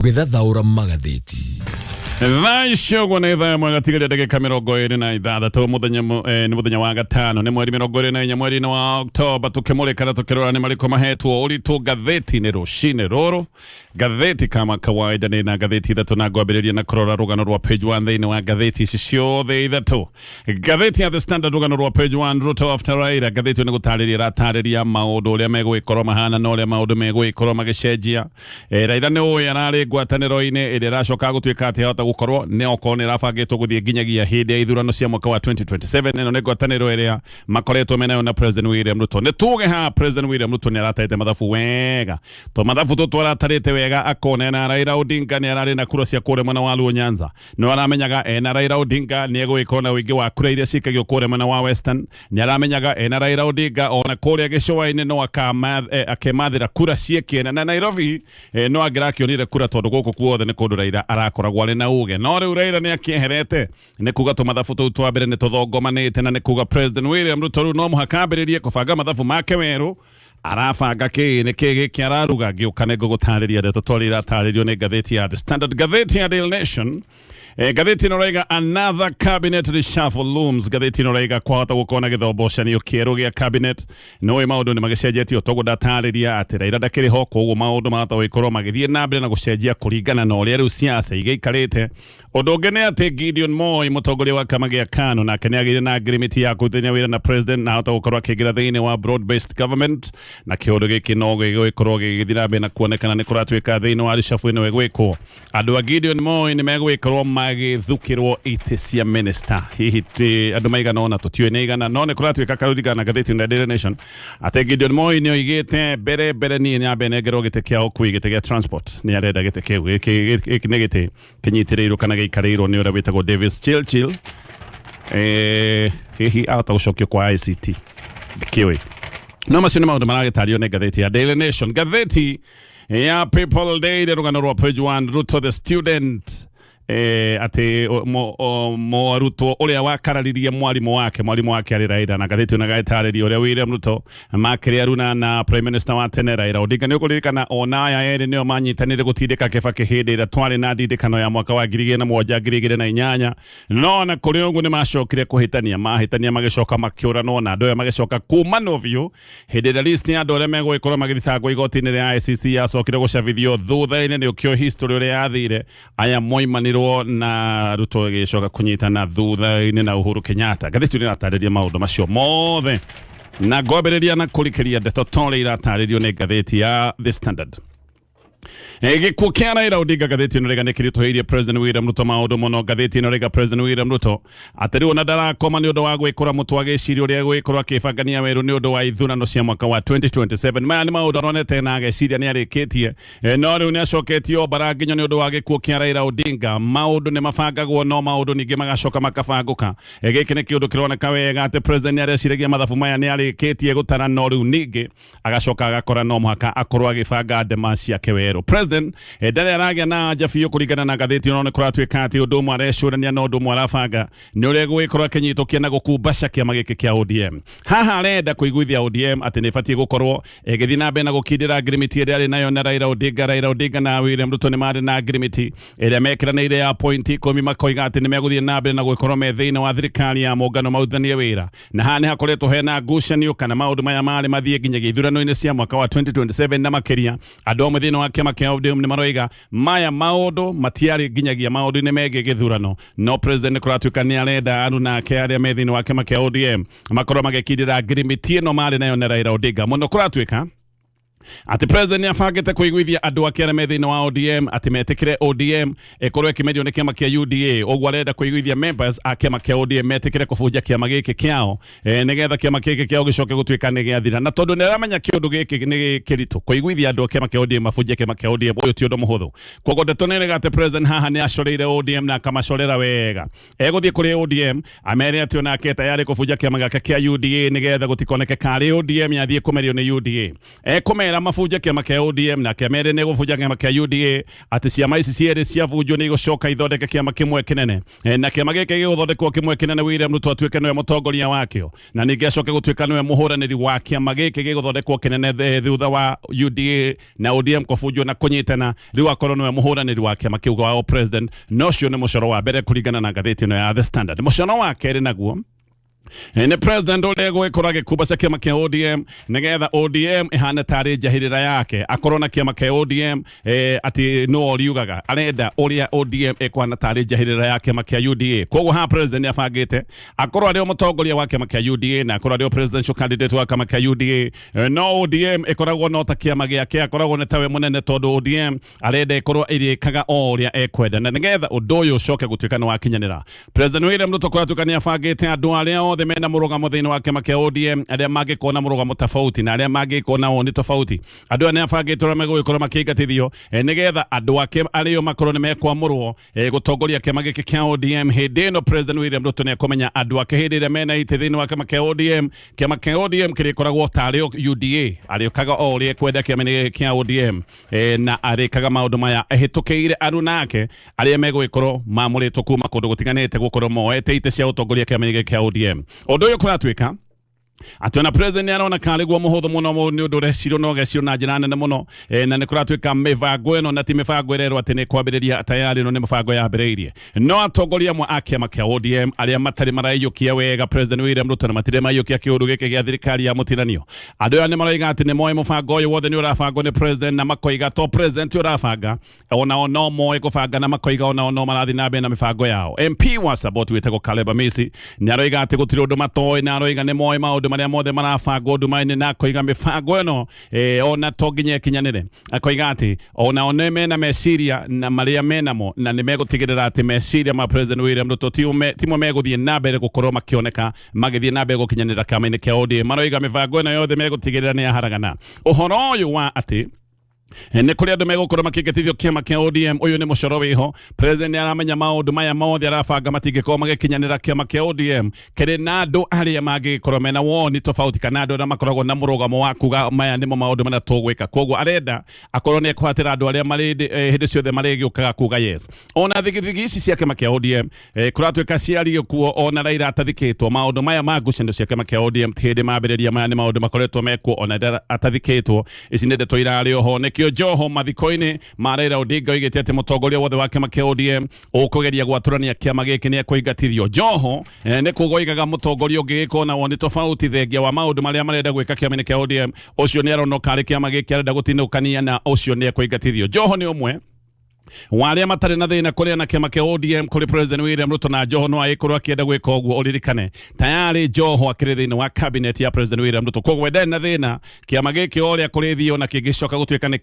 Tũgĩthathaũra magathĩti. Thaa icio ũguo nĩ thaa ĩmwe gatigaria ndagĩka 26 mũthenya nĩ mũthenya wa gatano, nĩ mweri 24 mweri-inĩ wa Oktoba, tũkĩmũrĩka na tũkĩrora nĩ marĩkũ mahetwo ũritũ ngathĩti-inĩ rũcinĩ rũrũ. Ngathĩti kama kawaida nĩ na ngathĩti ithatũ, na ngwambĩrĩria na kũrora rũgano rwa page 1 thĩinĩ wa ngathĩti ici ciothe ithatũ. Ngathĩti ya The Standard, rũgano rwa page 1, Ruto after Raila. Ngathĩti ĩyo nĩ gũtarĩria ĩratarĩria maũndũ ũrĩa megũgĩkorwo mahana na ũrĩa maũndũ megũgĩkorwo magĩcenjia. Raila nĩ ũĩ ararĩ ngwatanĩro-inĩ ĩrĩa ĩracoka gũtuĩka atĩ yahota gũkorwo nĩ okorwo nĩ ĩrabangĩtwo gũthiĩ nginyagia hĩndĩ ya ithurano cia mwaka wa 2027. Ĩno nĩ ngwatanĩro ĩrĩa makoretwo menayo na President William Ruto. Nĩ tuge haha President William Ruto nĩ aratarĩte mathabu wega, to mathabu tũtũ aratarĩte wega akona ena Raila Odinga nĩ ararĩ na kura cia kũrĩa mwena wa Luo Nyanza, no aramenyaga ena Raila Odinga nĩ egũgĩkorwo na ũingĩ wa kura iria cikagio kũrĩa mwena wa Western. Nĩ aramenyaga ena Raila Odinga ona kũrĩa gĩcũa-inĩ no akemathĩra kura ciĩkĩene, na Nairobi no angĩrakĩonire kura, tondũ gũkũ kuothe nĩ kũndũ Raila arakoragwo arĩ na uge. No rĩu Raila nĩ akĩeherete, nĩ kuga tũmathabu tũu twa mbere nĩ tũthongomanĩte, na nĩ kuga President William Ruto rĩu no mũhaka ambĩrĩrie kũbanga mathabu make werũ. Arabanga kĩ? Nĩ kĩ gĩkĩ araruga? Ngĩũka nĩ ngũgũtarĩria ndeto twarĩ iratarĩrio nĩ ngathĩti ya The Standard. Ngathĩti ya Daily Nation, ngathĩti ĩno raiga another cabinet reshuffle looms. Ngathĩti ĩno raiga kwahota gũkorwo na gĩthombocanio kĩerũ gĩa cabinet. Nĩũĩ maũndũ nĩ magĩcenjetio, toguo ndatarĩria atĩ Raila ndakĩrĩ ho, koguo maũndũ mahota gũgĩkorwo magĩthiĩ na mbere na gũcenjia kũringana na ũrĩa rĩu siasa igĩikarĩte. Ũndũ ũngĩ nĩ atĩ Gideon Moi, mũtongoria wa kĩama gĩa KANU, nake nĩ agĩire na ngirimiti ya kũrutithania wĩra na president na ahota gũkorwo akĩingĩra thĩinĩ wa broad based government, na kĩũndũ gĩkĩ no gĩgũgĩkorwo gĩgĩthiĩ na mbere na kuonekana nĩ kũratuĩka thĩinĩ wa reshuffle ĩno ĩgwĩkwo, andũ a Gideon Moi nĩ megũgĩkorwo magĩthukĩrwo itĩ cia minister, hihi ti andũ maigana ũna, tũtiũĩ nĩ igana, no nĩ kũratuĩka kũringana na ngathĩti ya Daily Nation atĩ Gideon Moi nĩ oigĩte mbere mbere niĩ nyambe nengerwo gĩtĩ kĩa ũkui, gĩtĩ gĩa transport. Nĩ arenda gĩtĩ kĩu. Gĩkĩ nĩ gĩtĩ kĩnyitĩrĩirwo kana gĩikarĩirwo nĩ ũrĩa wĩtagwo Davis Chirchir. Hihi ahota gũcokio kwa ICT, ndikĩũĩ, no macio nĩ maũndũ maragĩtario nĩ ngathĩti ya Daily Nation. Ngathĩti ya People Daily, rũgano rwa page 1, Ruto the student, atĩ mũrutwo ũrĩa wakararirie mwarimũ wake, mwarimũ wake arĩ Raila, na ngathĩti ĩno ĩgagĩtarĩria ũrĩa William Ruto makĩrĩ aruna na Prime Minister wa tene Raila Odinga. Nĩ ũkũririkana ona aya erĩ nĩo manyitanĩire gũtindĩka Kibaki hĩndĩ ĩrĩa twarĩ na ndindĩkano ya mwaka wa 2007, 2008, no ona kũrĩ ũguo nĩ macokire kũhĩtania, mahĩtania magĩcoka makĩũranwo na andũ aya magĩcoka kumanwo biũ hĩndĩ ĩrĩa list ya andũ arĩa megũgĩkorwo magĩthitangwo igoti-inĩ rĩa ICC yacokire gũcabithio thutha-inĩ. Nĩ ũkĩo history ũrĩa yathire, aya moimanirwo na Ruto ĩgĩcoka kũnyitana thutha-inĩ na Uhuru Kenyatta. Ngathĩti ĩno ĩratarĩria maũndũ macio mothe, na ngwambĩrĩria na kũrikĩria ndeto torĩa iratarĩrio nĩ ngathĩti ya The Standard. Gĩkuũ kĩa Raila Odinga, ngathĩti ĩno rĩga nĩ kĩritũhĩirie President William Ruto maũndũ mũno. Ngathĩti ĩno rĩga President William Ruto atĩ rĩu ona ndarakoma nĩ ũndũ wa gwĩkũra mũtwe agĩciria ũrĩa egũgĩkorwo akĩbangania werũ nĩ ũndũ wa ithurano cia mwaka wa 2027. Maya nĩ maũndũ aronete na ageciria nĩ arĩkĩtie, no rĩu nĩ acoketio mbara nginyo nĩ ũndũ wa gĩkuũ kĩa Raila Odinga. Maũndũ nĩ mabangagwo, no maũndũ ningĩ magacoka makabangũka. Gĩkĩ nĩ kĩũndũ kĩroneka wega atĩ President nĩ areciragia mathabu maya nĩ arĩkĩtie gũtara, no rĩu ningĩ agacoka agakora no mũhaka akorwo agĩbanga ndema ciake werũ. President ndarĩ aragĩa na anja biũ kũringana na ngathĩti ĩno. Nĩ kũratuĩka atĩ ũndũ ũmwe arecũrania na ũndũ ũmwe arabanga nĩ ũrĩa egũgĩkorwo akĩnyitũkia na gũkumbaca kĩama gĩkĩ kĩa ODM. Haha arenda kũiguithia ODM atĩ nĩ ĩbatiĩ gũkorwo ĩgĩthiĩ na mbere na gũkindĩra ngirimiti ĩrĩa arĩ nayo na Raila Odinga. Raila Odinga na William Ruto nĩ marĩ na ngirimiti ĩrĩa mekĩranĩire ya pointi 10, makoiga atĩ nĩ megũthiĩ na mbere na gũgĩkorwo me thĩinĩ wa thirikari ya mũngano marutithanie wĩra, na haha nĩ hakoretwo hena ngucanio kana maũndũ maya marĩ mathiĩ nginyagia ithurano-inĩ cia mwaka wa 2027 na makĩria. Andũ amwe thĩinĩ wa kĩama kĩa ODM nĩ maroiga maya maũndũ matiarĩ nginyagia maũndũ-inĩ megiĩ gĩthurano, no president nĩ kũratuĩka nĩ arenda aruna ake arĩa me thĩinĩ wa kĩama kĩa ODM makorwo magĩkindĩra ngirimiti ĩno marĩ nayo na Raila Odinga mũno. Kũratuĩka atĩ president nĩ abangĩte kũiguithia andũ ake arĩa me thĩinĩ wa ODM atĩ metĩkĩre ODM ĩkorwo ĩkĩmerio nĩ kĩama kĩa UDA. Ũguo arenda kũiguithia members a kĩama kĩa ODM metĩkĩre kũbunja kĩama gĩkĩ kĩao, nĩgetha kĩama gĩkĩ kĩao gĩcoke gũtuĩka nĩ gĩathira, na tondũ nĩ aramenya kĩũndũ gĩkĩ nĩ kĩritũ kũiguithia andũ a kĩama kĩa ODM mabunje kĩama kĩa ODM, ũyũ ti ũndũ mũhũthũ. Koguo ndeto nĩ ĩrega atĩ president haha nĩ acoreire ODM na akamacorera wega. Egũthiĩ kũrĩ ODM amere atĩ onake tayarĩ kũbunja kĩama gĩake kĩa UDA nĩgetha gũtikoneke karĩ ODM yathiĩ kũmerio nĩ UDA. Ekũmera Amera mabunje kĩama kĩa ODM na akĩamere nĩ gũbunja kĩama kĩa UDA, atĩ ciama ici cierĩ ciabunjwo nĩ igũcoka ithondeke kĩama kĩmwe kĩnene. Na kĩama gĩkĩ gĩgũthondekwo kĩmwe kĩnene, William Ruto atuĩke nĩwe mũtongoria wakĩo na ningĩ acoke gũtuĩka nĩwe mũhũranĩri wa kĩama gĩkĩ gĩgũthondekwo kĩnene thutha wa UDA na ODM kũbunjwo na kũnyitana. Rĩu akorwo nĩwe mũhũranĩri wa kĩama kĩu wa president. Na ũcio nĩ mũcoro wa mbere kũringana na ngathĩti ĩno ya The Standard. Mũcoro wa kerĩ naguo nĩ president ũrĩa egũgĩkorwo agĩkumbaca kĩama kĩa ODM nĩgetha ODM ĩhane tarĩ njahĩrĩra yake, akorwo na kĩama kĩa ODM atĩ no oriugaga arenda ũrĩa ODM ĩkũhana tarĩ njahĩrĩra ya kĩama kĩa UDA. Koguo haha president nĩ abangĩte akorwo arĩ o mũtongoria wa kĩama kĩa UDA na akorwo arĩ o presidential candidate wa kĩama kĩa UDA, no ODM ĩkoragwo no ta kĩama gĩake, akoragwo nĩ tawe mũnene, tondũ ODM arenda ĩkorwo ĩrĩkaga o ũrĩa ekwenda. Na nĩgetha ũndũ ũyũ ũcoke gũtuĩka nĩ wakinyanĩra, President William Ruto kũratuĩka nĩ abangĩte andũ arĩa othe mena mũrũgamo thĩinĩ wa kĩama kĩa ODM, arĩa mangĩkorwo na mũrũgamo tofauti na arĩa mangĩkorwo na woni tofauti, andũ aya nĩ abangĩte ũrĩa megũgĩkorwo makĩingatithio, nĩgetha andũ ake arĩo makorwo nĩ mekwamũrwo gũtongoria kĩama gĩkĩ kĩa ODM. Hĩndĩ ĩno President William Ruto nĩ ekũmenya andũ ake hĩndĩ ĩrĩa mena itĩ thĩinĩ wa kĩama kĩa ODM, kĩama kĩa ODM kĩrĩkoragwo tarĩ UDA, arĩũkaga o ũrĩa ekwenda kĩama-inĩ gĩkĩ kĩa ODM, na arĩkaga maũndũ maya ehĩtũkĩire aruna ake arĩa megũgĩkorwo mamũrĩtwo kuma kũndũ gũtiganĩte gũkorwo moete itĩ cia ũtongoria kĩama-inĩ gĩkĩ kĩa ODM. Ũndũ ũyũ kũratuĩka atĩ ona president nĩ arona karĩ guo mũhũthũ mũno nĩ ũndũ ũrecirwo na ũgecirwo na njĩra nene mũno, na nĩ kũratuĩka mĩbango ĩno na ti mĩbango ĩrerwo atĩ nĩ kwambĩrĩria tayari, ĩno nĩ mĩbango yambĩrĩirie. No atongoria amwe a kĩama kĩa ODM arĩa matarĩ maraiyũkia wega President William Ruto na matirĩ maiyũkia kĩũndũ gĩkĩ gĩa thirikari ya mũtinanio, andũ aya nĩ maroiga atĩ nĩ moĩ mũbango ũyũ wothe nĩ ũrabangwo nĩ president, na makoiga to president ũrabanga, onao no moĩ kũbanga, na makoiga onao no marathiĩ na mbere na mĩbango yao. MP wa Saboti wĩtagwo Caleb Amisi nĩ aroiga atĩ gũtirĩ ũndũ matoĩ, na aroiga nĩ moĩ maũndũ marĩa mothe marabangwo nduma-inĩ, na akoiga mĩbango ĩno ona to nginya ĩkinyanĩre. Akoiga atĩ onao nĩ mena meciria na marĩa menamo, na nĩ megũtigĩrĩra atĩ meciria ma President William Ruto timo megũthiĩ na mbere gũkorwo makĩoneka magĩthiĩ na mbere gũkinyanĩra kĩama-inĩ kĩa ODM. Maroiga mĩbango ĩno yothe megũtigĩrĩra nĩ yaharagana. Ũhoro ũyũ wa atĩ nĩ kũrĩ andũ megũkorwo makĩingatithio kĩama kĩa ODM, ũyũ nĩ mũcoro wĩho. President nĩ aramenya maũndũ maya mothe arabanga matingĩkorwo magĩkinyanĩra. Kĩama kĩa ODM kĩrĩ na andũ arĩa mangĩgĩkorwo mena woni tofauti kana andũ arĩa makoragwo na mũrũgamo wa kuga maya nĩmo maũndũ marĩa tũgwĩka. Koguo arenda akorwo nĩ ekũhatĩra andũ arĩa marĩ hĩndĩ ciothe marĩgĩũkaga kuga yes. Ona thigithigi ici cia kĩama kĩa ODM, kũratuĩka ciario kuo ona Raila atathikĩtwo. Maũndũ maya ma ngucanio cia kĩama kĩa ODM ti hĩndĩ mambĩrĩria, maya nĩ maũndũ makoretwo mekuo ona rĩrĩa atathikĩtwo. Ici nĩ ndeto irarĩ oho. Nĩkĩo Joho mathiko-inĩ ma Raila Odinga oigĩte atĩ mũtongoria wothe wa kĩama kĩa ODM ũkũgeria gwatũrania kĩama gĩkĩ nĩ ekũingatithio. Joho nĩ kuga oigaga mũtongoria ũngĩgĩkorwo na woni tofauti thengia wa maũndũ marĩa marenda gwĩka kĩama-inĩ kĩa ODM, ũcio nĩ aronoka arĩ kĩama gĩkĩ arenda gũtinũkania, na ũcio nĩ ekũingatithio. Joho nĩ ũmwe wa arĩa matarĩ na thĩna kũrĩa na kĩama kĩa ODM kũrĩ President William Ruto, na Joho no agĩkorwo akĩenda gwĩka ũguo. Ũririkane tayarĩ Joho akĩrĩ thĩinĩ wa cabinet ya President William Ruto, koguo we ndarĩ na thĩna kĩama gĩkĩ o ũrĩa kũrĩthiĩ ona kĩngĩcoka gũtuĩka nĩ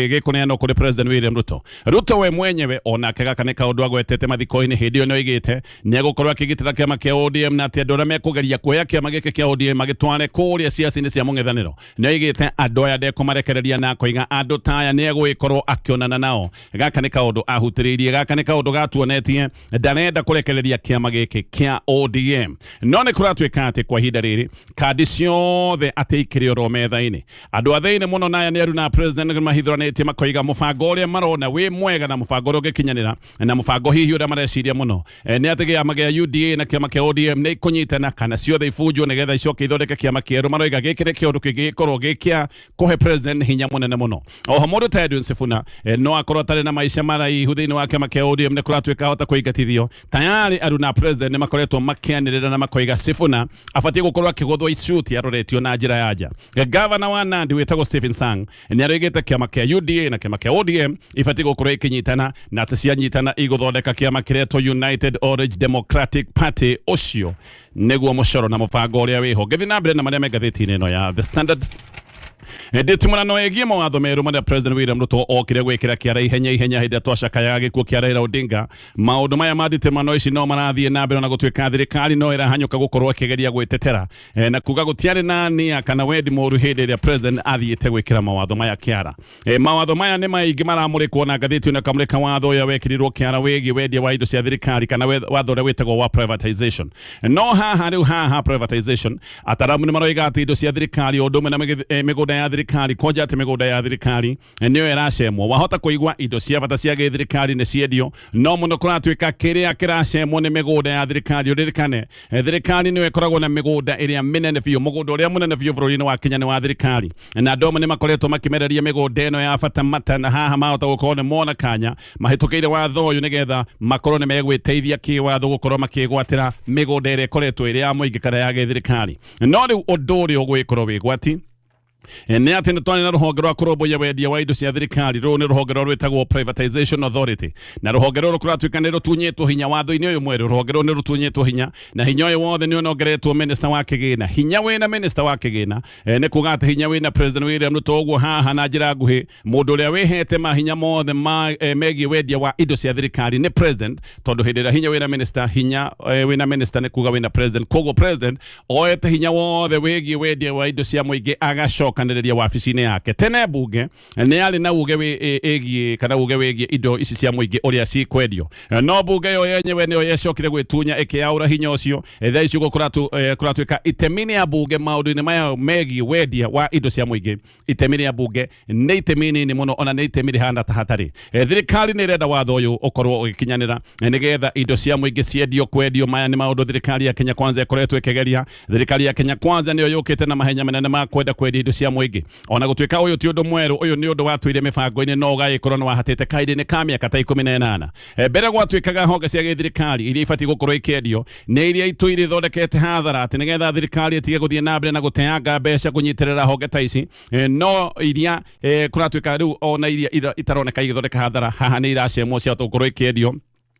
gĩkũneanwo kũrĩ President William Ruto. Ruto we mwenyewe onake gaka nĩ kaũndũ agwetete mathiko-inĩ hĩndĩ ĩyo, nĩ oigĩte nĩ egũkorwo akĩgitĩra kĩama kĩa ODM, na atĩ andũ arĩa mekũgeria kuoya kĩama gĩkĩ kĩa ODM magĩtware kũrĩa ciaca-inĩ cia mũng'ethanĩro, nĩ oigĩte andũ aya ndekũmarekereria, na akoiga andũ ta aya nĩ egũgĩkorwo akĩonana nao. Gaka nĩ kaũndũ ahutĩrĩirie, gaka nĩ kaũndũ gatuonetie ndarenda kũrekereria kĩama gĩkĩ kĩa ODM. No nĩ kũratuĩka atĩ kwa ihinda rĩrĩ kandi ciothe atĩ ikĩrĩ oro metha-inĩ. Andũ a thĩinĩ mũno na aya nĩ aruna president mahithũranĩtie, makoiga mũbango ũrĩa marona wĩ mwega na mũbango ũrĩa ũngĩkinyanĩra na mũbango hihi ũrĩa mareciria mũno nĩ atĩ kĩama kĩa UDA na kĩama kĩa ODM nĩ ikũnyitana kana ciothe ibunjwo nĩgetha icoke ithondeke kĩama kĩerũ. Maroiga gĩkĩ nĩ kĩũndũ kĩngĩgĩkorwo gĩ kĩa kũhe president hinya mũnene mũno. Oho mũndũ ta Edwin Sifuna no akorwo atarĩ na maica maraihu thĩinĩ wa kĩama kĩa ODM, nĩ kũratuĩka ahota kũingatithio. Tayari aruna president nĩ makoretwo makĩanĩrĩra na makoiga Sifuna abatiĩ gũkorwo akĩgũthwo icuti aroretio na njĩra ya nja. Gavana wa Nandi wĩtagwo Stephen Sang nĩ aroigĩte kĩama kĩa UDA na kĩama kĩa ODM ibatiĩ gũkorwo ikinyitana, na atĩ cianyitana igũthondeka kĩama kĩretwo United Orange Democratic Party. Ũcio nĩguo mũcoro na mũbango ũrĩa wĩho. Ngĩthiĩ na mbere na marĩa me ngathĩti-inĩ ĩno ya The Standard, nditimũrano ĩgiĩ mawatho merũ marĩa President William Ruto okire gwĩkĩra kĩara ihenya ihenya hĩndĩ ĩrĩa twacakayaga gĩkuũ kĩa Raila Odinga. Maũndũ maya ma nditimũrano ici no marathiĩ na mbere, na gũtuĩka thirikari no ĩrahanyũka gũkorwo ĩkĩgeria gwĩtetera na kuga gũtiarĩ na nia kana wendi mũru hĩndĩ ĩrĩa president athiĩte gwĩkĩra mawatho maya kĩara. Mawatho maya nĩ maingĩ maramũrĩkwo na ngathĩti ĩno ĩkamũrĩka watho ũrĩa wekĩrirwo kĩara wĩgiĩ wendia wa indo cia thirikari kana watho ũrĩa wĩtagwo wa privatization. No haha rĩu haha privatization, ataramu nĩ maroiga atĩ indo cia thirikari o ũndũ ũmwe na mĩgũnda ya ya thirikari, kwanja atĩ mĩgũnda ya thirikari nĩyo ĩracemwo. Wahota kũigua indo cia bata cia gĩthirikari nĩ ciendio, no mũno kũratuĩka kĩrĩa kĩracemwo nĩ mĩgũnda ya thirikari. Ũririkane thirikari nĩyo ĩkoragwo na mĩgũnda ĩrĩa mĩnene biũ, mũgũnda ũrĩa mũnene biũ bũrũri-inĩ wa Kenya nĩ wa thirikari, na andũ amwe nĩ makoretwo makĩmereria mĩgũnda ĩno ya bata mata, na haha mahota gũkorwo nĩ mona kanya mahĩtũkĩire watho ũyũ nĩgetha makorwo nĩ megwĩteithia kĩwatho gũkorwo makĩgwatĩra mĩgũnda ĩrĩa ĩkoretwo ĩrĩ ya mũingĩ kana ya gĩthirikari. No rĩu ũndũ ũrĩa ũgwĩkorwo wĩ gwati nĩ atĩ nĩ twarĩ na rũhonge rwa kũrũmbũiya wendia wa indo cia thirikari. Rũrũ nĩ rũhonge rũrĩa rwĩtagwo Privatization Authority, na rũhonge rũrũ kũratuĩka nĩ rũtunyĩtwo hinya watho-inĩ ũyũ mwerũ. Rũhonge rũrũ nĩ rũtunyĩtwo hinya, na hinya ũyũ wothe nĩ ũnongeretwo minister wa kĩgĩna. Hinya wĩna minister wa kĩgĩna nĩ kuga atĩ hinya wĩna President William Ruto. Ũguo haha na njĩra nguhĩ, mũndũ ũrĩa wĩhete mahinya mothe ma megiĩ wendia wa indo cia thirikari nĩ president, tondũ hĩndĩ ĩrĩa hinya wĩna minister, hinya wĩna minister nĩ kuga wĩna president. Koguo president oete hinya wothe wĩgiĩ wendia wa indo cia mũingĩ agacokanĩrĩria wabici-inĩ yake. Tene mbunge nĩ yarĩ na uge ĩgiĩ kana uge wĩgiĩ indo ici cia mũingĩ ũrĩa cikwendio, no mbunge yo yenyewe nĩyo yecokire gwĩtunya ĩkĩyaũra hinya ũcio. Thaa ici ũguo kũratuĩka itemi nĩ ya mbunge maũndũ-inĩ maya megiĩ wendia wa indo cia mũingĩ. Itemi rĩa mbunge nĩ itemi nini mũno, ona nĩ itemi rĩhana ta hatarĩ. Thirikari nĩ ĩrenda watho ũyũ ũkorwo ũgĩkinyanĩra nĩgetha indo cia mũingĩ ciendio kwendio. Maya nĩ maũndũ thirikari ya Kenya Kwanza ĩkoretwo ĩkĩgeria. Thirikari ya Kenya Kwanza nĩyo yũkĩte na mahenya manene ma kwenda kwendia indo cia mũingĩ, ona gũtuĩka ũyũ ti ũndũ mwerũ. Ũyũ nĩ ũndũ watũire mĩbango-inĩ, no ũgagĩkorwo nĩ wahatĩte kahinda-inĩ ka mĩaka ta 18. Mbere gwatuĩkaga honge cia gĩthirikari iria ibatiĩ gũkorwo ikĩendio nĩ iria itũire ithondekete hathara, atĩ nĩgetha thirikari ĩtige gũthiĩ na mbere na gũteanga mbeca kũnyitĩrĩra honge ta ici. No iria kũratuĩka rĩu ona iria itaroneka igĩthondeka hathara, haha nĩ iracemwo ciahota gũkorwo ikĩendio.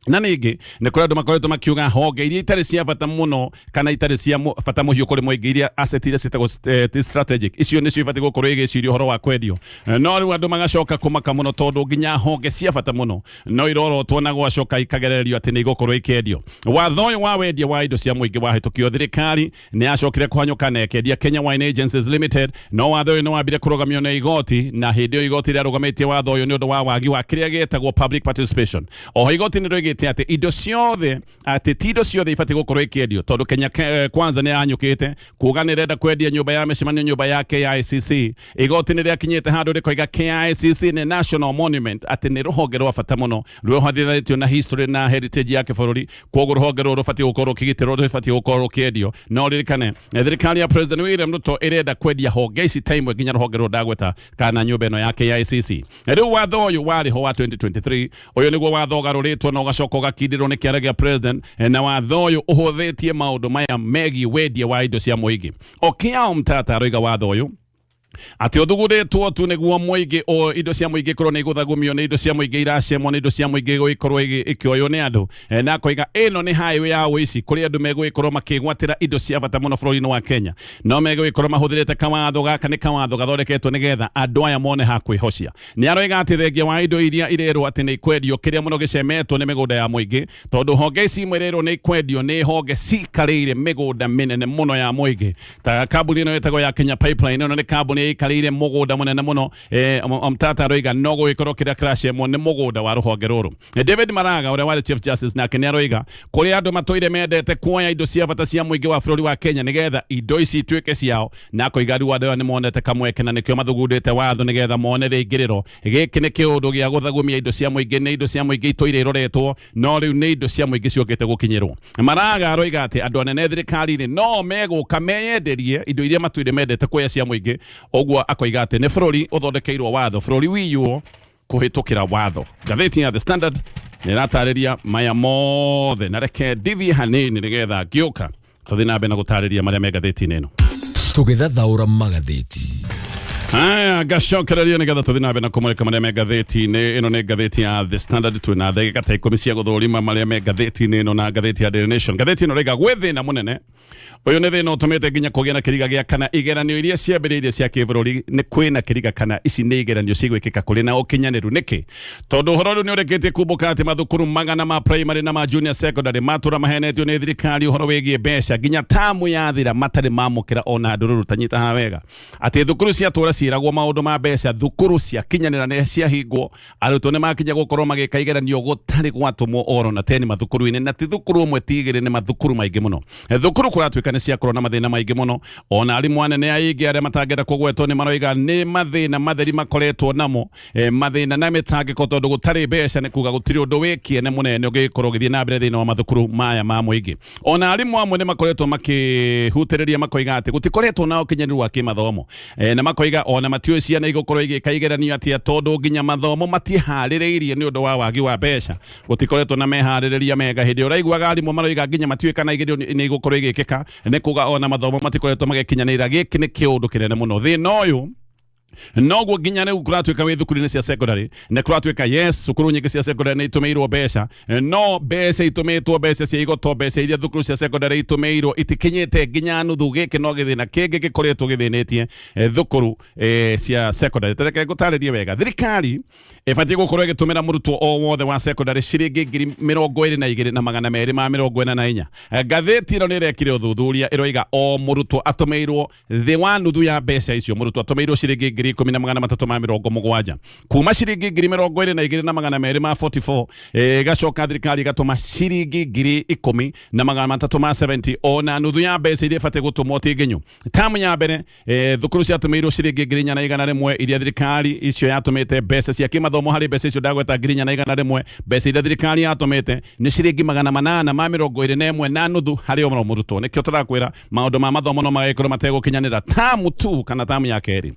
Na ningĩ nĩ kũrĩ andũ makoretwo makiuga honge iria itarĩ cia bata mũno kana itarĩ cia bata mũhiũ kũrĩ mũingĩ, iria asset iria ciĩtagwo strategic, icio nĩcio ibatiĩ gũkorwo igĩciria ũhoro wa kwendio. No rĩu andũ magacoka kũmaka mũno tondũ nginya honge cia bata mũno no irorotwo na gwacoka ikagererio atĩ nĩ igũkorwo ikĩendio. Watho ũyũ wa wendia wa indo cia mũingĩ wahĩtũkio, thirikari nĩ yacokire kũhanyũka na ĩkĩendia Kenya Wine Agencies Limited, no watho ũyũ nĩ wambire kũrũgamio nĩ igoti, na hĩndĩ ĩyo igoti rĩarũgamĩtie watho ũyũ nĩ ũndũ wa wagi wa kĩrĩa gĩtagwo public participation. Oho igoti nĩ rĩoigĩte atĩ indo ciothe, atĩ ti indo ciothe ibatiĩ gũkorwo ikĩendio, tondũ Kenya Kwanza nĩ yanyũkĩte kuga nĩ ĩrenda kwendia nyũmba ya mĩcemanio, nyũmba ya KICC. Igoti nĩ rĩakinyĩte handũ rĩkoiga KICC nĩ national monument, atĩ nĩ rũhonge rwa bata mũno rwĩhothithanĩtio na history na heritage ya kĩbũrũri, koguo rũhonge rũrũ rũbatiĩ gũkorwo rũkĩgitĩrwo, rũbatiĩ gũkorwo rũkĩendio. No ririkane thirikari ya President William Ruto ĩrenda kwendia honge ici ta imwe, nginya rũhonge rũrũ ndagweta kana nyũmba ĩno ya KICC. Rĩu watho ũyũ warĩ ho wa 2023, ũyũ nĩguo watho ũgarũrĩtwo na ũgacoka ũgakindĩrwo nĩ kĩara gĩa president, na watho ũyũ ũhũthĩtie maũndũ maya megiĩ wendia wa indo cia mũingĩ. Okiya Omtatah aroiga watho ũyũ atĩ ũthugundĩtwo tu nĩguo mũingĩ o indo cia mũingĩ ikorwo nĩ igũthagumio, nĩ indo cia mũingĩ iracemwo, nĩ indo cia mũingĩ gũgĩkorwo ĩkĩoywo nĩ andũ. Na akoiga ĩno nĩ highway ya ũici kũrĩ andũ megũgĩkorwo makĩgwatĩra indo cia bata mũno bũrũri-inĩ wa Kenya, no megũgĩkorwo mahũthĩrĩte kawatho gaka. Nĩ kawatho gathondeketwo nĩgetha andũ aya mone ha kwĩhocia. Nĩ aroiga atĩ thengia wa indo iria irerwo atĩ nĩ ikwendio, kĩrĩa mũno gĩcemetwo nĩ mĩgũnda ya mũingĩ, tondũ honge ici imwe irerwo nĩ ikwendio nĩ honge cikarĩire mĩgũnda mĩnene mũno ya mũingĩ, ta kambuni ĩno ĩtagwo ya Kenya Pipeline. Ĩno nĩ kambuni ĩikarĩire mũgũnda mũnene mũno. Omtatah aroiga no gũgĩkorwo kĩrĩa kĩracemwo nĩ mũgũnda wa rũhonge rũrũ. David Maraga ũrĩa warĩ Chief Justice nake nĩ aroiga kũrĩ andũ matũire mendete kuoya indo cia bata cia mũingĩ wa bũrũri wa Kenya nĩgetha indo ici ituĩke ciao, na akoiga rĩu andũ aya nĩ monete kamweke na nĩkĩo mathugundĩte watho nĩgetha mone rĩingĩrĩro. Gĩkĩ nĩ kĩũndũ gĩa gũthagumia indo cia mũingĩ. Nĩ indo cia mũingĩ itũire iroretwo, no rĩu nĩ indo cia mũingĩ ciũkĩte gũkinyĩrwo. Maraga aroiga atĩ andũ anene thirikari-inĩ no megũka meyenderie indo iria matũire mendete kuoya cia mũingĩ. Ũguo akoiga atĩ nĩ bũrũri ũthondekeirwo watho, bũrũri wiywo kũhĩtũkĩra watho. Ngathĩti ya The Standard nĩ ĩratarĩria maya mothe, na reke ndithie hanini nĩgetha ngĩũka tũthiĩ na mbere na gũtarĩria marĩa me ngathĩti-inĩ ĩno. Tũgĩthathaũra magathĩti. Haya, ngacokereria nĩgetha tũthiĩ na mbere na kũmũrĩka marĩa me ngathĩti-inĩ ĩno. Nĩ ngathĩti ya The Standard. Twĩna ndagĩka ta 10 cia gũthũrima marĩa me ngathĩti-inĩ ĩno na ngathĩti ya Daily Nation. Ngathĩti ĩno rĩga gwĩ thĩna mũnene. Ũyũ nĩ thĩna ũtũmĩte nginya kũgĩa na kĩriga gĩa kana igeranio iria ciambĩrĩirie cia kĩbũrũri nĩ kwĩna kĩriga kana ici nĩ igeranio cigwĩkĩka kũrĩ na ũkinyanĩru. Nĩkĩ? Tondũ ũhoro rĩu nĩ ũrĩkĩtie kumbũka atĩ mathukuru magana ma primary na ma junior secondary matũra mahenetio nĩ thirikari ũhoro wĩgiĩ mbeca, nginya tamu yathira matarĩ mamũkĩra ona ndũrũrũ. Tanyita haha wega atĩ thukuru ciatũra. Matiĩragwo maũndũ ma mbeca. Thukuru ciakinyanĩra nĩ ciahingwo, arutwo nĩ makinya gũkorwo magĩka igeranio gũtarĩ gwatũmwo oro na teni mathukuru-inĩ, na ti thukuru ũmwe ti igĩrĩ, nĩ mathukuru maingĩ mũno. Thukuru kũratuĩka nĩ ciakorwo na mathĩna maingĩ mũno. Ona arimũ anene aingĩ arĩa matangĩenda kũgwetwo nĩ maroiga nĩ mathĩna matheri makoretwo namo, mathĩna na mĩtangĩko, tondũ gũtarĩ mbeca nĩ kuga gũtirĩ ũndũ wĩ kĩene mũnene ũngĩgĩkorwo ũgĩthiĩ na mbere thĩinĩ wa mathukuru maya ma mũingĩ. Ona arimũ amwe nĩ makoretwo makĩhutĩrĩria makoiga atĩ gũtikoretwo na ũkinyanĩru wa kĩmathomo, na makoiga ona matiũĩ ciana igũkorwo igĩka igeranio atĩa, tondũ nginya mathomo matiharĩrĩirie nĩ ũndũ wa wagi wa mbeca. Gũtikoretwo na meharĩrĩria mega. Hĩndĩ ũraiguaga arimũ maroiga nginya matiũĩ kana igerio nĩ igũkorwo igĩkĩka, nĩ kuga ona mathomo matikoretwo magĩkinyanĩra. Gĩkĩ nĩ kĩũndũ kĩnene mũno thĩna ũyũ. Noguo nginya rĩu kũratuĩka wĩ thukuru-inĩ cia secondary nĩ kũratuĩka, yes, cukuru nyingĩ cia secondary nĩ itũmĩirwo mbeca, no mbeca itũmĩtwo, mbeca cia igoto, mbeca iria thukuru cia secondary itũmĩirwo itikinyĩte nginya nuthu. Gĩkĩ no gĩthĩna kĩngĩ gĩkoretwo gĩthĩnĩtie thukuru cia secondary. Tareke ngũtarĩrie wega. Thirikari ĩbatiĩ gũkorwo ĩgĩtũmĩra mũrutwo o wothe wa secondary ciringi 22,244. Ngathĩti ĩno nĩ ĩrekire ũthuthuria, ĩroiga o mũrutwo atũmĩirwo thĩ wa nuthu ya mbeca icio. Mũrutwo atũmĩirwo ciringi 10,370, kuma ciringi 22,244. Ĩgacoka thirikari ĩgatũma ciringi 10,370, ona nuthu ya mbeca iria ibatiĩ gũtũmwo ti nginyu. Tamu ya mbere, thukuru ciatũmĩirwo ciringi 4,100 iria thirikari icio yatũmĩte. Mbeca cia kĩmathomo harĩ mbeca icio ndagweta 4,100, mbeca iria thirikari yatũmĩte nĩ ciringi 821.5 harĩ o mũrutwo. Nĩkĩo tũrakwĩra maũndũ ma mathomo no magagĩkorwo mategũkinyanĩra. Tamu tu kana tamu ya kerĩ,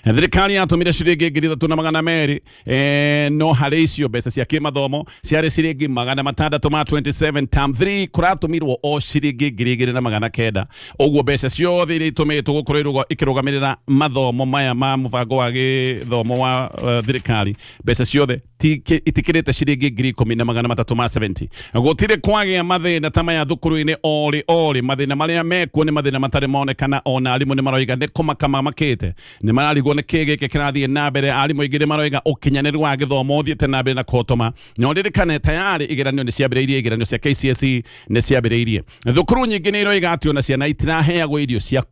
thirikari yatũmire ciringi 3,200, no harĩ icio mbeca cia kĩmathomo ciarĩ ciringi 627. Term 3 kũratũmirwo o ciringi 2,900. Ũguo mbeca ciothe iria itũmĩtwo gũkorwo ikĩrũgamĩrĩra mathomo maya ma mũbango wa gĩthomo wa thirikari, mbeca ciothe itikĩrĩte ciringi 10,370. Gũtirĩ kwagĩa mathĩna ta maya thukuru-inĩ orĩ orĩ. Mathĩna marĩa mekuo nĩ mathĩna matarĩ monekana. Ona arimũ nĩ maroiga nĩ kũmaka mamakĩte, nĩ mararigwo nĩ kĩ gĩkĩ kĩrathiĩ na mbere. Arimũ aingĩ nĩ maroiga ũkinyanĩru wa gĩthomo ũthiĩte na mbere na kũhotoma. Na ũririkane tayarĩ igeranio nĩ ciambĩrĩirie, igeranio cia KCSE nĩ ciambĩrĩirie. Thukuru nyingĩ nĩ iroiga atĩ ona ciana itiraheagwo irio cia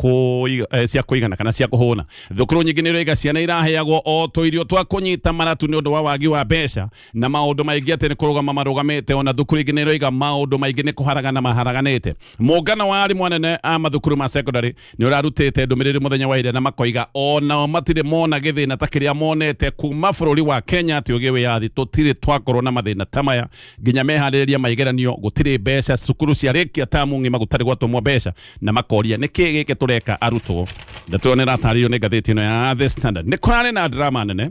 kũigana kana cia kũhũna. Thukuru nyingĩ nĩ iroiga ciana iraheagwo o tũirio twa kũnyita maratu nĩ ũndũ wa wagi wa mbeca, na maũndũ maingĩ atĩ nĩ kũrũgama marũgamĩte. Ona thukuru ingĩ nĩ iroiga maũndũ maingĩ nĩ kũharagana maharaganĩte. Mũngano wa arimũ anene a mathukuru ma secondary nĩ ũrarutĩte ndũmĩrĩri mũthenya wa ira, na makoiga onao matirĩ mona gĩthĩna ta kĩrĩa monete kuma bũrũri wa Kenya atĩ ũgĩe wĩyathi. Tũtirĩ twakorwo na mathĩna ta maya, nginya meharĩrĩria ma igeranio gũtirĩ mbeca, cukuru ciarĩkia tamu ng'ima gũtarĩ gwatũmwo mbeca, na makoria nĩ kĩ gĩkĩ tũreka arutwo. Ndeto ĩyo nĩ ĩratarĩrio nĩ ngathĩti ĩno ya The Standard. Nĩ kũrarĩ na drama nene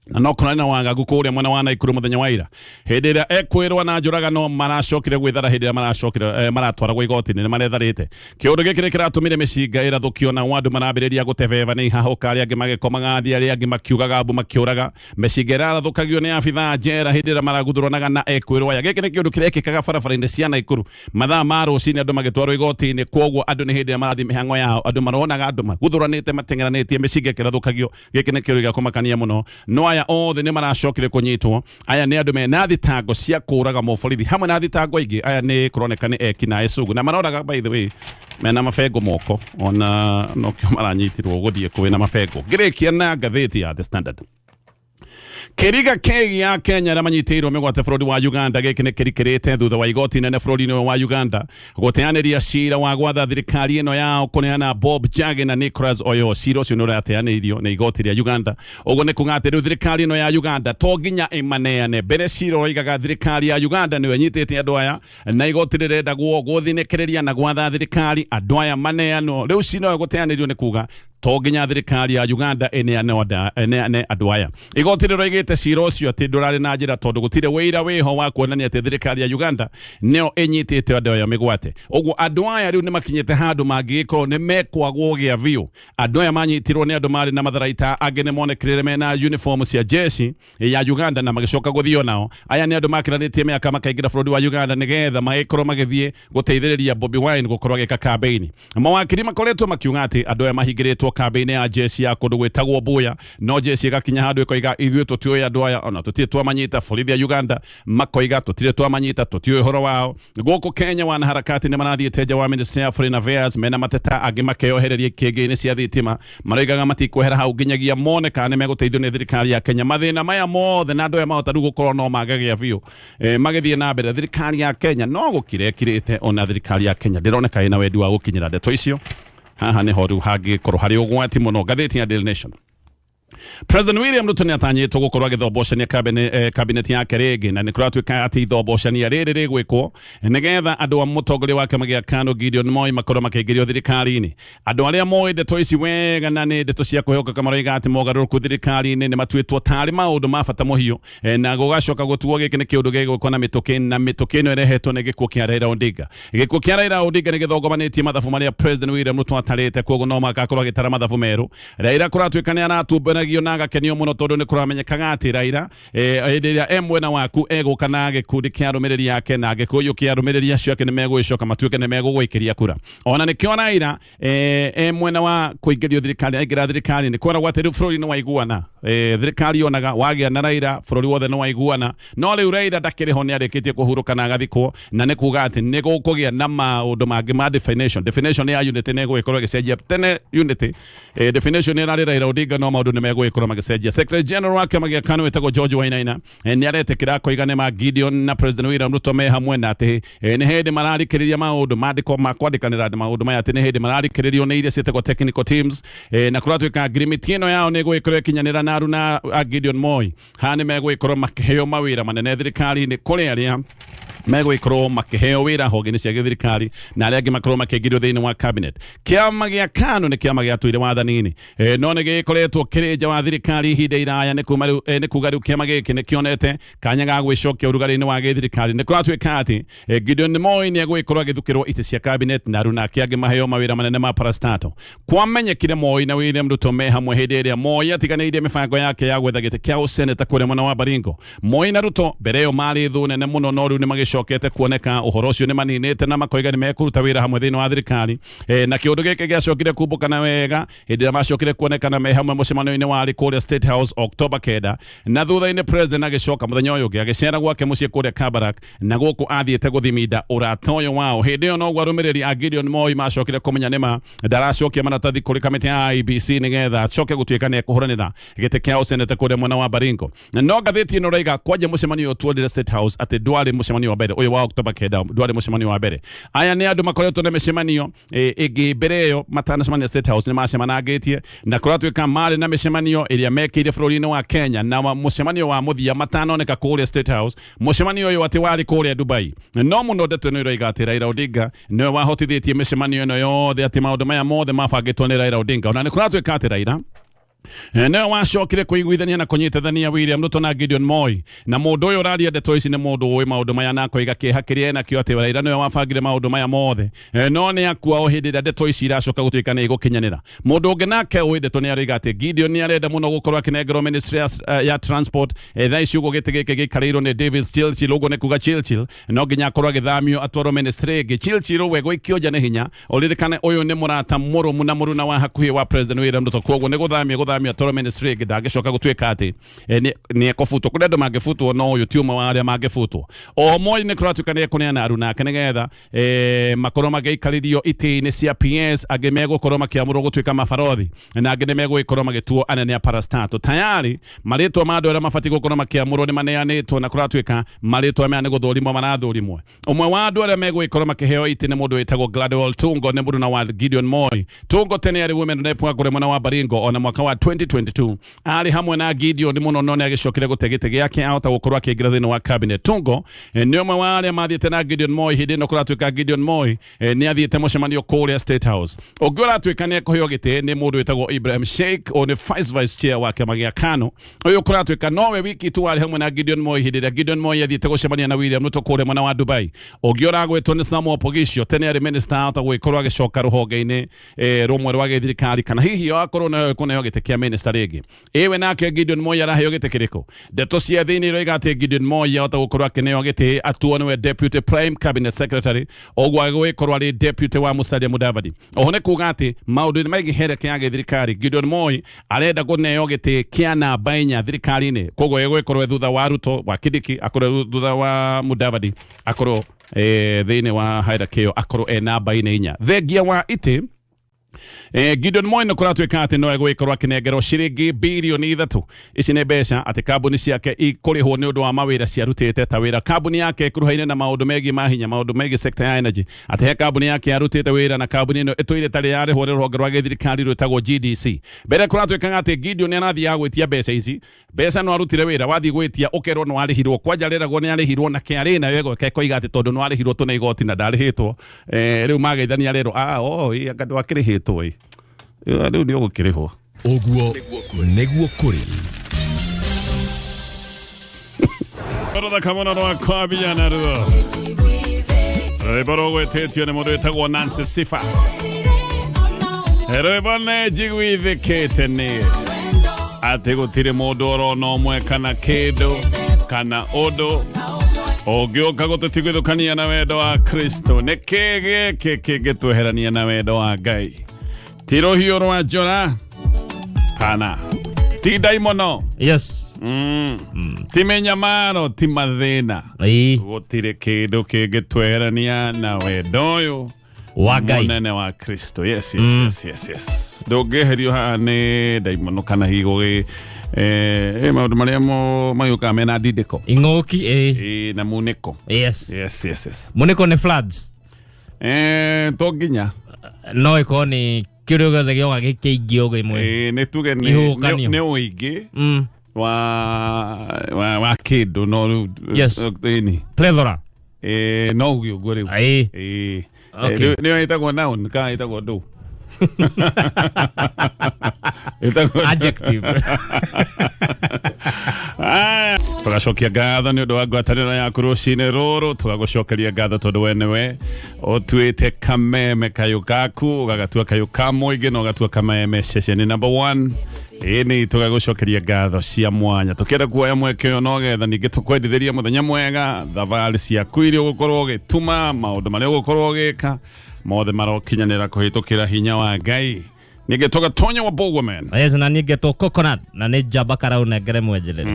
na no kũrarĩ na wagagu kũrĩa mwena wa Naikuru mũthenya wa ira, hĩndĩ ĩrĩa ekwĩrwo na njũragano maracokire gwĩthara. Hĩndĩ ĩrĩa maracokire maratwaragwo igoti-inĩ nĩ maretharĩte. Kĩũndũ gĩkĩ nĩ kĩratũmire mĩcinga ĩrathũkio, na andũ marambĩrĩria gũtebeba nĩ ihahũka, arĩa angĩ magĩkomaga thĩ, arĩa angĩ makiugaga mbu makĩũraga. Mĩcinga ĩrarathũkagio nĩ abithaa njera hĩndĩ ĩrĩa maraguthũranaga na ekwĩrwo aya. Gĩkĩ nĩ kĩũndũ kĩrekĩkaga barabara-inĩ cia Naikuru mathaa ma rũcinĩ, andũ magĩtwarwo igoti-inĩ. Kwoguo andũ nĩ hĩndĩ ĩrĩa marathiĩ mĩhang'o yao, andũ maronaga andũ maguthũranĩte mateng'eranĩtie, mĩcinga ĩkĩrathũkagio. Gĩkĩ nĩ kĩũndũ gĩa kũmakania mũno, no aya othe nĩ maracokire kũnyitwo. Aya nĩ andũ mena thitango cia kũraga mũborithi hamwe na thitango ingĩ. Aya nĩ kũroneka nĩ eki naĩ sugu, na maroraga, by the way, mena mabengo moko, ona nokĩo maranyitirwo gũthiĩ kwĩna mabengo. Ngĩrĩkia na ngathĩti ya The Standard, kĩriga kĩgiĩ ya Kenya arĩa manyitĩirwo mĩgwate bũrũri wa Uganda. Gĩkĩ nĩ kĩrikĩrĩte thutha wa igoti nene bũrũri-inĩ ũyũ wa Uganda gũteanĩria cira wa gwatha thirikari ĩno yao kũneana Bob Njagi na Nicholas Oyo. Cira ũcio nĩ ũrateanĩirio nĩ igoti rĩa Uganda. Ũguo nĩ kuga atĩ rĩu thirikari ĩno ya Uganda to nginya ĩmaneane. Mbere cira ũroigaga thirikari ya Uganda nĩyo ĩnyitĩte andũ aya, na igoti rĩrendagwo gũthinĩkĩrĩria na gwatha thirikari andũ aya maneanwo. Rĩu cira ũyũ gũteanĩrio nĩ kuga to nginya thirikari ya Uganda ĩneane andũ aya. Igoti rĩroigĩte cira ũcio atĩ ndũrarĩ na njĩra, tondũ gũtirĩ wĩira wĩho wa kuonania atĩ thirikari ya Uganda nĩyo ĩnyitĩte andũ aya mĩgwate. Ũguo andũ aya rĩu nĩ makinyĩte handũ mangĩgĩkorwo nĩ mekwagwo gĩa biũ. Andũ aya manyitirwo nĩ andũ marĩ na matharaita, angĩ nĩ monekire mena uniform cia jeshi ya Uganda na magĩcoka gũthio nao. Aya nĩ andũ makĩranĩtie mĩaka makaingĩra bũrũri wa Uganda nĩgetha magĩkorwo magĩthiĩ gũteithĩrĩria Bobi Wine gũkorwo agĩka campaign. Mawakiri makoretwo makiuga atĩ andũ aya mahingĩrĩtwo. kambĩ-inĩ ya jeshi ya kũndũ gwĩtagwo Buya, no jeshi ĩgakinya handũ ĩkoiga ithuĩ tũtiũĩ andũ aya, ona tũtirĩ twamanyita. Borithi ya Uganda makoiga tũtirĩ twamanyita, tũtiũĩ ũhoro wao. Gũkũ Kenya wanaharakati nĩ marathiĩte nja wa Ministry ya Foreign Affairs mena mateta, angĩ makeyohereria kĩngĩ-inĩ cia thitima, maroigaga matikwehera hau nginyagia mone kana nĩ megũteithio nĩ thirikari ya Kenya. Mathĩna maya mothe na andũ aya mahota rĩu gũkorwo no mangĩgĩa biũ magĩthiĩ na mbere, thirikari ya Kenya no gũkira ĩkirĩte, ona thirikari ya Kenya ndĩroneka ĩna wendi wa gũkinyĩra ndeto icio. Haha nĩho rĩu hangĩkorwo harĩ ũgwati mũno. Ngathĩti ya Daily Nation, President William Ruto nĩ atanyĩtwo gũkorwo agĩthombocania cabinet yake rĩngĩ, na nĩ kũratuĩka atĩ ithombocania rĩrĩ rĩgwĩkwo nĩgetha andũ a mũtongoria wa kĩama gĩa KANU Gideon Moi makorwo makĩingĩrio thirikari-inĩ. Andũ arĩa moĩ ndeto ici wega na nĩ ndeto cia kwĩhokeka maroiga atĩ mogarũrũku thirikari-inĩ nĩ matuĩtwo tarĩ maũndũ ma bata mũhiũ, na gũgacoka gũtuo gĩkĩ nĩ kĩũndũ gĩgwĩkwo na mĩtũkĩ, na mĩtũkĩ ĩno ĩrehetwo nĩ gĩkuũ kĩa Raila Odinga. Gĩkuũ kĩa Raila Odinga nĩ gĩthongomanĩtie mathabu marĩa President William Ruto atarĩte, koguo no mũhaka akorwo agĩtara mathabu merũ. Raila kũratuĩka nĩ aratumbũragio na agakenio mũno, tondũ nĩ kũramenyekaga atĩ Raila hĩndĩ ĩrĩa e mwena waku egũka na gĩkundi kĩa arũmĩrĩri ake, na gĩkũyũ kĩa arũmĩrĩri acio ake nĩ megũgĩcoka matuĩke nĩ megũgũikĩria kura. Ona nĩkĩo Raila e mwena wa kũingĩrio thirikari, aingĩra thirikari nĩ kweragwo atĩ rĩu bũrũri nĩ waiguana. Thirikari yonaga wagĩa na Raila bũrũri wothe nĩ waiguana, no rĩu Raila ndakĩrĩ ho, nĩ arĩkĩtie kũhurũka na agathikwo, na nĩ kuga atĩ nĩ gũkũgĩa na maũndũ mangĩ ma definition ya unity nĩ ĩgũgĩkorwo ĩgĩcenjia. Tene unity definition ĩrarĩ Raila Odinga, no maũndũ nĩ megũgĩkorwo magĩcenjia. Secretary General wa kĩama gĩa KANU wĩtagwo George Wainaina nĩ aretĩkĩra akoiga nĩ ma Gideon na President William Ruto me hamwe, na atĩ nĩ hĩndĩ mararikĩrĩria maũndũ mandĩko ma kwandĩkanĩra maũndũ maya, atĩ nĩ hĩndĩ mararikĩrĩrio nĩ iria ciĩtagwo technical teams, na kũratuĩka ngirimiti ĩno yao nĩ ĩgũgĩkorwo ĩkinyanĩra na aruna a Gideon Moi. Haha nĩ megũgĩkorwo makĩheo mawĩra manene thirikari-inĩ, kũrĩ arĩa megũgĩkorwo makĩheo wĩra honge-inĩ cia gĩthirikari na arĩa angĩ makorwo makĩingĩrio thĩinĩ wa cabinet. Kĩama gĩa KANU nĩ kĩama gĩatũire wathani-inĩ, no nĩ gĩkoretwo kĩrĩ nja wa thirikari ihinda iraya. Nĩ kuma rĩu nĩ kuga rĩu kĩama gĩkĩ nĩ kĩonete kanya ga gwĩcokia ũrugarĩ-inĩ wa gĩthirikari. Nĩ kũratuĩka atĩ Gideon Moi nĩ egũgĩkorwo agĩthukĩrwo itĩ cia cabinet na aruna ake angĩ maheo mawĩra manene ma parastatal. Kwamenyekire Moi na William Ruto me hamwe hĩndĩ ĩrĩa Moi atiganĩirie mĩbango yake ya gwetha gĩtĩ kĩa ũseneta kũrĩa mwena wa Baringo. Moi na Ruto mbere ĩyo marĩ thũ nene mũno, no rĩu nĩ magĩcokete kuoneka ũhoro ũcio nĩ maninĩte na makoiga nĩ mekũruta wĩra hamwe thĩinĩ wa thirikari. Na kĩũndũ gĩkĩ gĩacokire kumbũkana wega hĩndĩ ĩrĩa macokire kuonekana me hamwe mũcemanio-inĩ warĩ kũrĩa State House October 9, na thutha-inĩ president agĩcoka mũthenya ũyũ ũngĩ agĩcera gwake mũciĩ kũrĩa Kabarak, na gũkũ athiĩte gũthiminda ũrata ũyũ wao. Hĩndĩ ĩyo noguo arũmĩrĩri a Gideon Moi macokire kũmenya nĩma ndaracokia maratathi kũrĩ kamĩtĩ ya IEBC nĩgetha acoke gũtuĩka nĩ ekũhũranĩra gĩtĩ kĩa ũseneta kũrĩa mwena wa Baringo. No ngathĩti ĩno raiga kwanja mũcemanio ũyũ tuonire State House atĩ ndwarĩ mũcemanio wa mbere. Ũyũ wa October 9 ndwarĩ mũcemanio wa mbere. Aya nĩ andũ makoretwo na mĩcemanio ĩngĩ mbere ĩyo matanacemania State House, nĩ macemanangĩtie, na kũratuĩka marĩ na mĩcemanio ĩrĩa mekĩire bũrũri-inĩ wa Kenya, na mũcemanio wa mũthia matanoneka kũrĩa State House, mũcemanio ũyũ atĩ warĩ kũrĩa Dubai. No mũno ndeto ĩno ĩroiga atĩ Raila Odinga nĩwe wahotithĩtie mĩcemanio ĩno yothe, atĩ maũndũ maya mothe mabangĩtwo nĩ Raila Odinga. Ona nĩ kũratuĩka atĩ Raila nĩwe wacokire kũiguithania na kũnyitithania William Ruto na Gideon Moi, na mũndũ ũyũ ũraria ndeto ici nĩ mũndũ ũĩ maũndũ maya, na akoiga kĩeha kĩrĩa enakĩo atĩ Raila nĩwe wabangire maũndũ maya mothe, no nĩ akua o hĩndĩ ĩrĩa ndeto ici iracoka gũtuĩka nĩ igũkinyanĩra. Mũndũ ũngĩ nake ũĩ ndeto nĩ aroiga atĩ Gideon nĩ arenda mũno gũkorwo akĩnengerwo ministry ya transport. Thaa ici ũguo gĩtĩ gĩkĩ gĩikarĩirwo nĩ Davis Chirchir, ũguo nĩ kuga Chirchir no nginya akorwo agĩthamio atwarwo ministry ĩngĩ. Chirchir we gũikio nja nĩ hinya. Ũririkane ũyũ nĩ mũrata mũrũmu na mũruna wa hakuhĩ wa President William Ruto, koguo nĩ gũthamio atwarwo ministry ĩngĩ, ndangĩcoka gũtuĩka atĩ nĩ ekũbutwo. Kũrĩ andũ mangĩbutwo, no ũyũ ti ũmwe wa arĩa mangĩbutwo. O Moi nĩ kũratuĩka nĩ ekũneana aruna ake nĩgetha makorwo magĩikarĩrio itĩ-inĩ cia PS, angĩ megũkorwo makĩamũrwo gũtuĩka mabarothi, na angĩ nĩ megũgĩkorwo magĩtuo anene a parastato. Tayari marĩtwa ma andũ arĩa mabatiĩ gũkorwo makĩamũrwo nĩ maneanĩtwo, na kũratuĩka marĩtwa maya nĩ gũthũrimwo marathũrimwo. Ũmwe wa andũ arĩa megũgĩkorwo makĩheo itĩ nĩ mũndũ wĩtagwo Gladwell Tungo, nĩ mũruna wa Gideon Moi. Tungo tene arĩ women rep wa kũrĩa mwena wa Baringo, ona mwaka wa 2022 arĩ hamwe na Gideon mũno, no nĩ agĩcokire gũte gĩtĩ gĩake ahota gũkorwo akĩingĩra thĩinĩ wa cabinet. Tungo nĩ ũmwe wa arĩa mathiĩte na Gideon Moi hĩndĩ ĩno kũratuĩka Gideon Moi nĩ athiĩte mũcemanio kũrĩa State House. Ũngĩ ũratuĩka nĩ ekũheo gĩtĩ nĩ mũndũ wĩtagwo Ibrahim Sheikh, ũyũ nĩ vice chair wa kĩama gĩa KANU. Ũyũ kũratuĩka nowe wiki tu warĩ hamwe na Gideon Moi hĩndĩ ĩrĩa Gideon Moi athiĩte gũcemania na William Ruto kũrĩa mwena wa Dubai. Ũngĩ ũragwĩtwo nĩ Samuel Poghisio, tene arĩ minister, ahota gũgĩkorwo agĩcoka rũhonge-inĩ rũmwe rwa gĩthirikari, kana hihi akorwo nowe kũneo gĩtĩ kĩa kĩa minister rĩngĩ. Ĩwe nake Gideon Moi araheo gĩtĩ kĩrĩkũ? Ndeto cia thĩinĩ iroiga atĩ Gideon Moi ahota gũkorwo akĩneo gĩtĩ atuo nĩwe Deputy Prime Cabinet Secretary, ũguo agũgĩkorwo arĩ deputy wa Musalia Mudavadi. Oho nĩ kuga atĩ maũndũ-inĩ megiĩ hierarchy ya gĩthirikari, Gideon Moi arenda kũneo gĩtĩ kĩa namba inya thirikari-inĩ, koguo egũgĩkorwo e thutha wa Ruto, wa Kindiki, akorwo thutha wa Mudavadi, akorwo thĩinĩ wa hierarchy ĩyo akorwo e namba-inĩ inya. Thengia wa itĩ Gideon Moi nĩ kũratuĩka atĩ no egũgĩkorwo akĩnengerwo ciringi birioni 3. Ici nĩ mbeca atĩ kambuni ciake ikũrĩhwo nĩ ũndũ wa mawĩra ciarutĩte, ta wĩra kambuni yake ĩkuruhaine na maũndũ megiĩ mahinya, maũndũ megiĩ sector ya energy, atĩ he kambuni yake yarutĩte wĩra na kambuni ĩno ĩtũire ĩtarĩ yarĩhwo nĩ rũhonge rwa gĩthirikari rwĩtagwo GDC. Mbere kũratuĩkaga atĩ Gideon nĩ arathiaga gwĩtia mbeca ici. Mbeca no arutire wĩra, wathiĩ gwĩtia ũkerwo nĩ warĩhirwo, kwanja rĩragwo nĩ arĩhirwo na KRA nayo ĩgoka ĩkoiga atĩ tondũ nĩ warĩhirwo tũne igoti na ndarĩhĩtwo. Rĩu mageithania rero, ah, oh, ĩ, anga ndwakĩrĩhĩtwo ĩ, rĩu nĩ ũgũkĩrĩhwo. Ũguo nĩguo kũrĩ. Rũthaka mũno rwa kwambia naruo rwĩmbo rũgwĩtĩtio nĩ mũndũ wĩtagwo Nancy Sifa. Rwĩmbo nĩ njiguithĩkĩte nĩ atĩ gũtirĩ mũndũ orona ũmwe kana kĩndũ kana ũndũ ũngĩũka gũtũtigithũkania na wendo wa Kristo. Nĩ kĩ gĩkĩ kĩngĩtweherania na wendo wa Ngai? Ti rũhiũ rwa njora kana ti ndaimono, ti mĩnyamaro, ti mathĩna, gũtirĩ kĩndũ kĩngĩtweherania na wendo ũyũ wa Ngai mũnene wa Kristo. Yes. Ndũngĩeherio haha nĩ ndaimono kana hihi gũgĩ maũndũ marĩa magĩũkaga mena ndindĩko ing'ũki ĩ na munĩko. Yes. Munĩko nĩ floods. To nginya. No ĩkorwo nĩ kĩrĩa gĩothe gĩoka gĩkĩingĩ ũguo imwe. Nĩ tuge nĩ Ihuhũkanio. nĩ ũingĩ wa kĩndũ no rĩu ĩni. Plethora. No uge ũguo rĩu. Ĩĩ. Okay. Nĩyo ĩtagwo noun kana ĩtagwo ndũ? Ĩtagwo Adjective. Aya. Tũgacokia ngatho nĩ ũndũ wa ngwatanĩro yaku rũcinĩ rũrũ, tũgagũcokeria ngatho tondũ we nĩwe ũtuĩte kameme kayũ gaku ũgagatua kayũ ka mũingĩ na ũgatua kameme ceceni number one. Ĩni tũgagũcokeria ngatho cia mwanya, tũkĩenda kuoya mweke ũyũ nogetha ningĩ tũkwendithĩria mũthenya mwega, thabarĩ ciaku iria ũgũkorwo ũgĩtuma, maũndũ marĩa ũgũkorwo ũgĩka mothe marokinyanĩra kũhĩtũkĩra hinya wa Ngai. Ningĩ tũgatonya wa Bogwomen. Yes, na niĩ ngetwo Coconut na nĩ njamba karau nengere mwenjerere.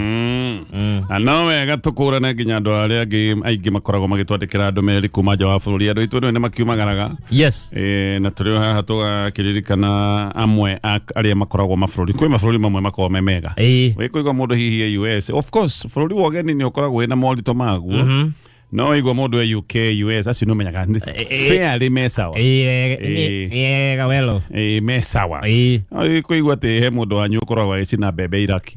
Na no wega tũkũrane nginya andũ arĩa angĩ aingĩ makoragwo magĩtwandĩkĩra ndũmĩrĩri kuma nja wa bũrũri. Andũ aitũ nĩ makiumagaraga. Na tũrĩ o haha tũgakĩririkana amwe a arĩa makoragwo mabũrũri. Kwĩ mabũrũri mamwe makoragwo me mega. Wĩ kũigua mũndũ hihi e US. Of course, bũrũri wa ũgeni nĩ ũkoragwo wĩna moritũ maguo. No igua mũndũ e UK, US, acio nĩ ũmenyaga nĩ fairly me sawa. Ega well off. Me sawa. No rĩu kũigua atĩ he mũndũ wanyu ũkoragwo agĩcina mbembe Iraki.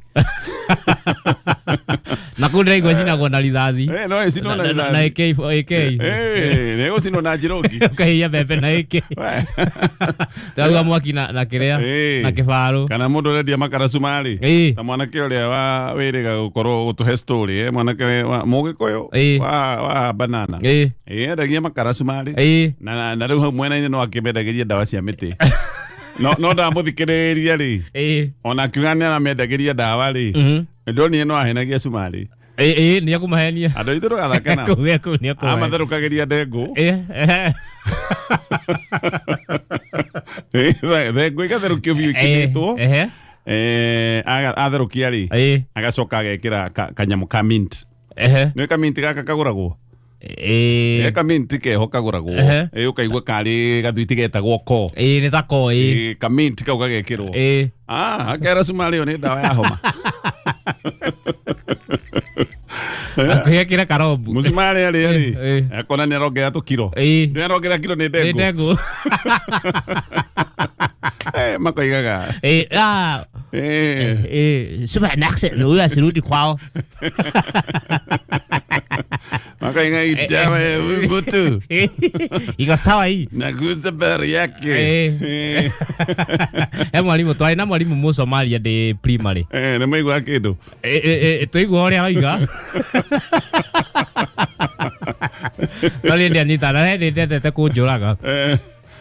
Na kũu ndĩraigua cinagwo na rithathi. No ĩcinwo na Na rithathi. AK AK. Nĩ ĩgũcinwo na njĩra ũngĩ. Ũkahĩhia mbembe na AK. Ndauga mwaki na kĩrĩa na kĩbarũ. Kana mũndũ ũrendia makara cumarĩ. Ta mwanake ũrĩa wa wĩrĩga gũkorwo gũtũhe story, mwanake wa Mũgĩkũyũ wa banana. Endagia makara cumarĩ. Na rĩu hau mwena-inĩ no akĩmendagĩria ndawa cia mĩtĩ. No ndamũthikĩrĩria rĩ. Ona akiuga nĩ aramendagĩria ndawa rĩ. Ndonire no ahenagia cumarĩ. Nĩ ekũmahenia. Andũ aitũ ndũgathake nao. Kũu kũu nĩ ekũmahenia. Amatherũkagĩria ndengũ. Ndengũ igatherũkio biũ ikinĩtwo. Atherũkia rĩ, agacoka agekĩra kanyamũ ka mint. Nĩ kamint gaka kagũragwo? Kamint keho kagũragwo. Ũkaigua karĩ gathwiti getagwo ko. Nĩ ta ko. Kamint kau gagekĩrwo. Akera cumarĩ ĩyo nĩ ndawa ya homa. Akĩgekĩra karombu. Mũcumarĩ arĩa rĩ, akona nĩ arongerera tũkiro. Nĩ arongerera kiro nĩ ndengũ. Nĩ ndengũ. Makoigaga. Suba nakse, huyu asirudi kwao. Makoiga itawa ya huyu mtu. Iko sawa hii. Naguza bari yake. Mwalimu, twarĩ na mwalimu Mũsomalia ndĩ primary. Nĩ maigua kĩndũ? Twaigua ũrĩa aroiga. No niĩ ndianyita, na niĩ ndendete kũnjũraga.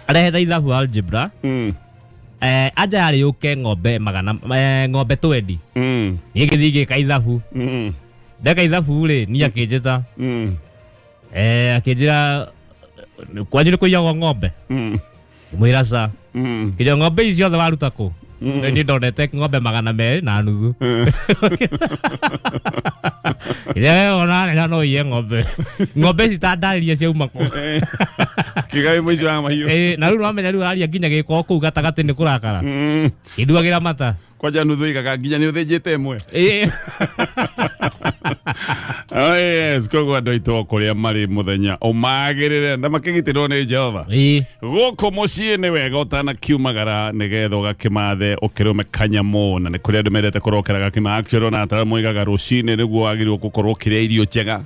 Arehete ithabu algebra. Anja yarĩ yũke ng'ombe magana ng'ombe 20. Niĩ ngĩthiĩ ngĩka ithabu. Ndeka ithabu rĩ, niĩ akĩnjĩta. Akĩnjĩra, "Kwanyu nĩ kũiyagwo ng'ombe?" Ngĩmwĩra, "Ca." Kĩnjĩra, "Ng'ombe ici ciothe waruta kũ? Niĩ ndonete ng'ombe 250." Ĩrĩa ona nena no iye ng'ombe. Ng'ombe ici ta ndarĩria ciauma kũ? Kigai mũici wa mahiũ. Na rĩu wamenya rĩu aria nginya gĩko kũu gatagatĩ nĩ kũrakara. Kĩnduagĩra mata. Kwanja nuthu igaga nginya nĩ ũthĩnjĩte ĩmwe. Oh, yes, koguo andũ aitũ o kũrĩa marĩ, mũthenya ũmagĩrĩre na makĩgitĩrwo nĩ Jehova. Gũkũ mũciĩ nĩ wega ũtanakiumagara nĩgetha ũgakĩmathe ũkĩrũme kanyamũ, na nĩ kũrĩ andũ mendete kũrokera gakima. Actually, ona atara moigaga rũcinĩ nĩguo wagĩrĩirwo gũkorwo ũkĩrĩa irio njega.